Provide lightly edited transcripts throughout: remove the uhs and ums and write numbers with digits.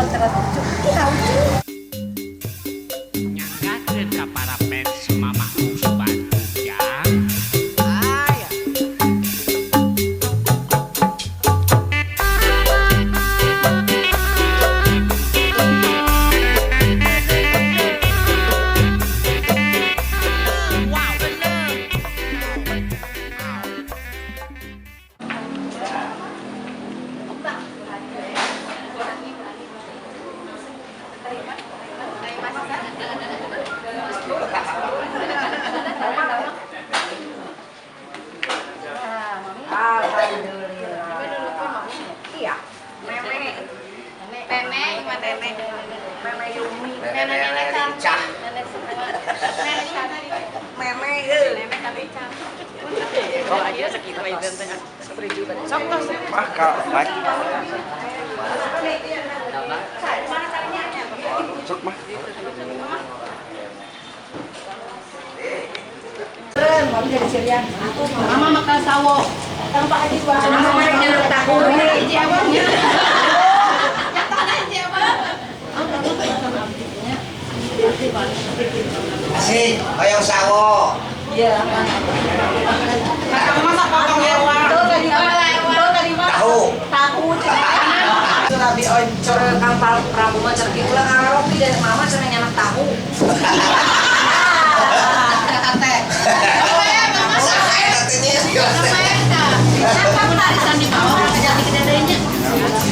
Kontra. Nyanggakeun ka para fans Mama Bungsu Bandung ya. Wow. Alhamdulillah. Iya. Meme. Nenek, cuma nenek. Meme Yumi. Nenek, nenek lincah. Nenek semua. Nenek cantik. Meme heuh. Nenek tapi cantik. Oh, aja sekitar itu teh. Sok tos. Mah ka baik. Sok mah. Mama makan sawo. Tanpa Haji wah. Mama nyanak tahu. Hiji abangnya. Nyatana hiji abang. Asik, hoyong sawo. Iya. Kata mama potong hewan. Tuh tadi mah. Tahu. Tahu. Rabi oncor Kang Prabu mah cerki ulah ngaropi dari mama cenah nyanak tahu. Kata teh. Apa ya, mama? Saha eta teh nya? Apa arisan di bawah jadi kedadainya.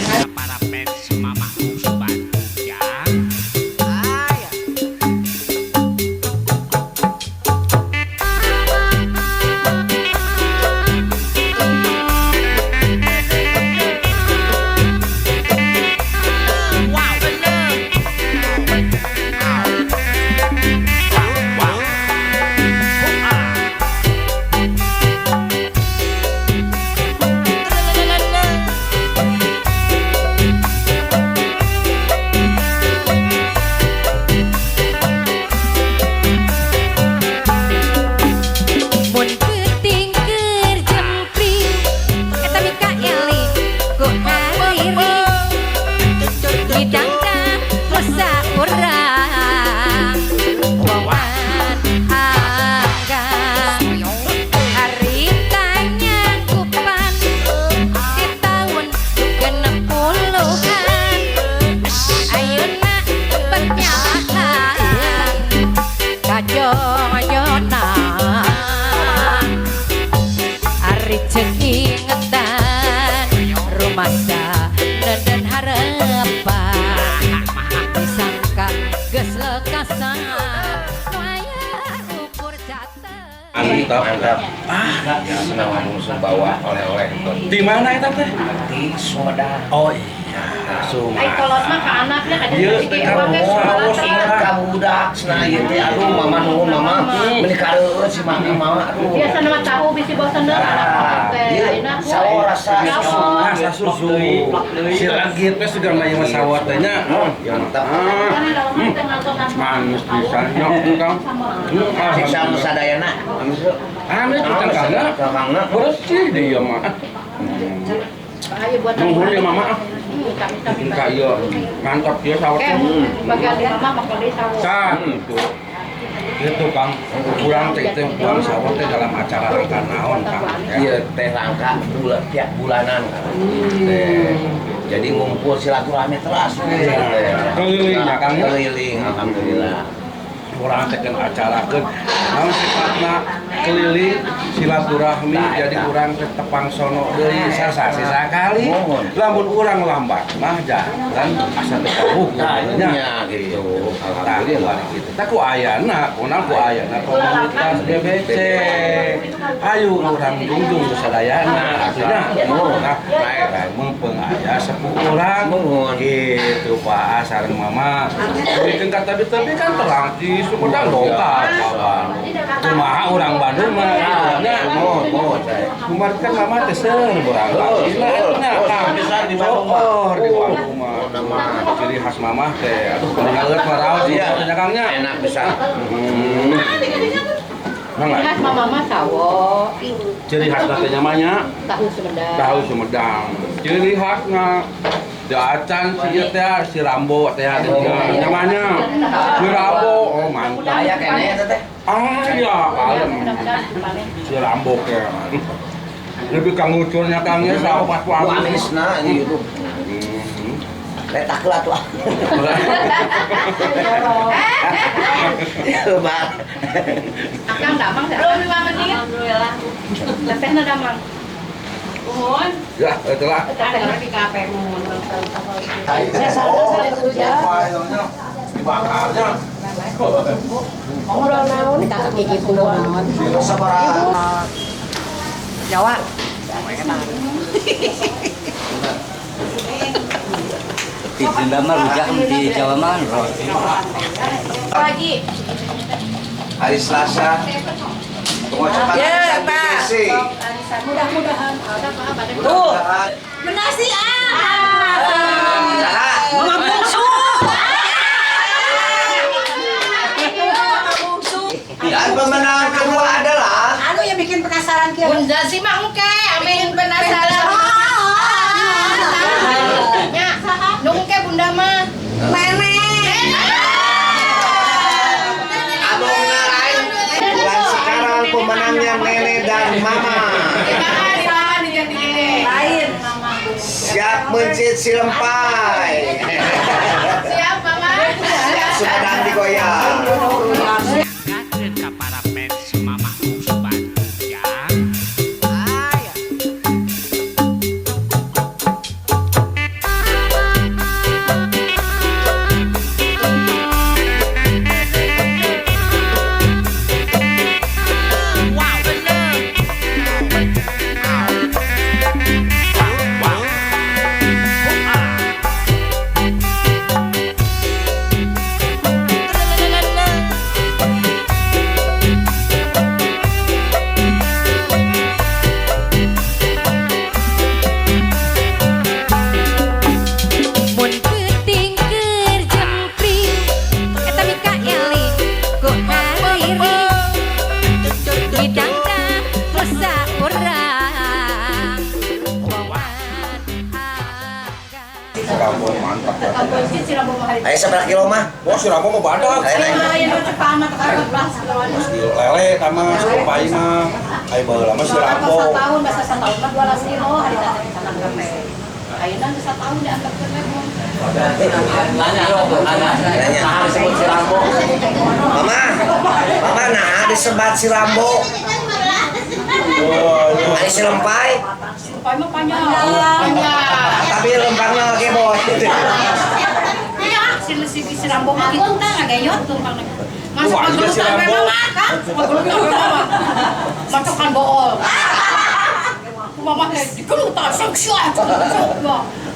Ka para fans Mama Bungsu Bandung ya. Wow. Wow. Wow. Mun peuting keur jempring eta mikaeling ku ariring midangdang musa urang wawan anggang harita nyangkupan di tahun 60-an ayeuna pernyalahan kajoyonan ari cekingetan rumasa dan harapan disangka geus lekasan nu aya ukur catet. Mantap. Mantap. Ah, senang langsung bawa oleh-oleh itu. Di mana eta teh? Di Sumedang. Oh iya, Sumedang. Ai kolot mah ka anaknya ka Iya, jadi teh abang ge sawo sekolah. Ingat ka budak cenah ieu teh, aduh mama nuhun mama meuni kareueut si mami mama aduh. Biasa nama tahu bisi bosen deui anak kolot teh. Iya, Ayeuna sawo rasa susu. Rasa susu. Si ragit teh sudah mah ieu mah sawo teh nya. Mantap. Ah, manis pisan nya Kang. Siksa nu sadayana. Amis pisan kana. Kangna. Bersih dia mah. Ayo buat Nuhun ya mama ah. Kami Ka ieu mantap ieu sawo Oke, teh. bagian di mama makan deui sawo. Tah, gitu. Gitu Kang, kurang teh teh buang sawo teh dalam acara rangka naon Kang. Iya teh rangka bulan tiap bulanan kan. Teh. Jadi ngumpul silaturahmi terus. Iya. Keliling ya, Kang, ya? Keliling, alhamdulillah. Urang teh kan acarakeun naon sifatna keliling silaturahmi, jadi urang teh tepang sono deui sasasi sakali. Mohon. Lamun urang lambat mah jalan asa teu pabuh Nah, nya. nya gitu. Tah Alhamdulillah. gitu. Tah ku ayana, kunaon ku ayana komunitas DBC. Ayo urang junjung sadayana atunya. Nah, naik mumpung aya sepuh urang. Mohon. Gitu Pak sareng Mama. Beukeun ka tabi-tabi kan terang di Sumedang dongkap kawan. Kumaha urang Bandung mah nya. Mohon, mohon. Kumaha kan Mama teh seur berangkat. Nya Kang. Pisan di Bandung mah. Oh, di Bandung mah. Nama. Ciri khas Mama teh. Aduh, kumaha mah raos Iya. nya Kang nya. Enak pisan. Nah, Ciri khas mama mah sawo, ciri khas teh nya mah nya tahu Sumedang. tahu Sumedang. Ciri khasna Acan si ieu teh si Rambo teh namanya. Si Rambo, oh mantap. Aya keneh eta teh. Ah iya, kalem. Si Rambo ke. Lebih kang ngucurnya kang ya saopat Ku amisna ini YouTube. Letak lah tuh. Bang. Akang damang belum 5 menit. Alhamdulillah. Tetehna damang. Uhun. Ya, itulah. Ada di kafe uhun. Dibakarnya. Ngobrol naon tak kikitu naon. Sabaraha. Jawa. Di Sunda mah rujak, di Jawa mah roti. Lagi. Hari Selasa. Pengocokan Ya, arisan Pak. BTC. Mudah-mudahan. Tuh. Menasi ah. Saha? Mama bungsu. Mama bungsu. Dan pemenang kedua adalah Anu yang bikin penasaran kia. Bunda sih mah engke, amin penasaran. Nya, nungke bunda mah. Nenek. Abang Narain. Dan sekarang pemenangnya Nenek dan Mama. Lain. Siap mencit si lempai. Siap, Mama. Siap Sumedang digoyang. Kakeun ka para fans Mama Bungsu Bandung ya. Wow, bener. Wow, wow. Mun peuting keur jempring eta mikaeli ku hariri midangdang musa urang wawan akan Si Rambo mantap. Ayo seberapa kilo mah? Wah, si Rambo mah badak. Ayo naik. Si lele sama si lempai mah. Ayo baheula mah si Rambo. Tahun bahasa setahun mah 12 kilo hari tadi tanam kafe. Ayeuna geus satahun dianggapkeun we mun. Nanya. Nah, disebut si Rambo. Mama, Mama nah disebat si Rambo. Oh, iya. Ari si lempai, Supaya mah panjang. Panjang. tapi lempangna oke boy. Iya, si si si Rambo mah kitu tah ngagayot tumpang. Masuk Wah, iya si pagelutan we Rambo. mama kan? Pagelutan we mama. Macokan bool. Mama teh digelutan sangsia.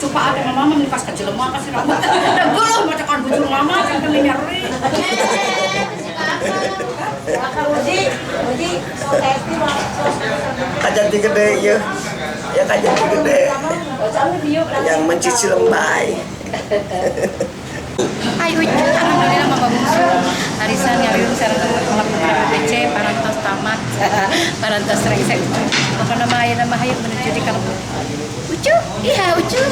Coba ada mama mah pas ke jelema ka si Rambo. Da geuleuh macokan bujur mama sampai nyeri. Uji, Uji, so tasty, Kajanti gede ya. Ya kajanti gede. Yang mencit si lempai. Ayo, alhamdulillah Mama Bungsu. Arisan ngariung sareng kepala putra BBC parantos tamat, parantos rengsek. Pokokna mah ayeuna mah hayu menuju di kalebur. Ucu, iya Ucu.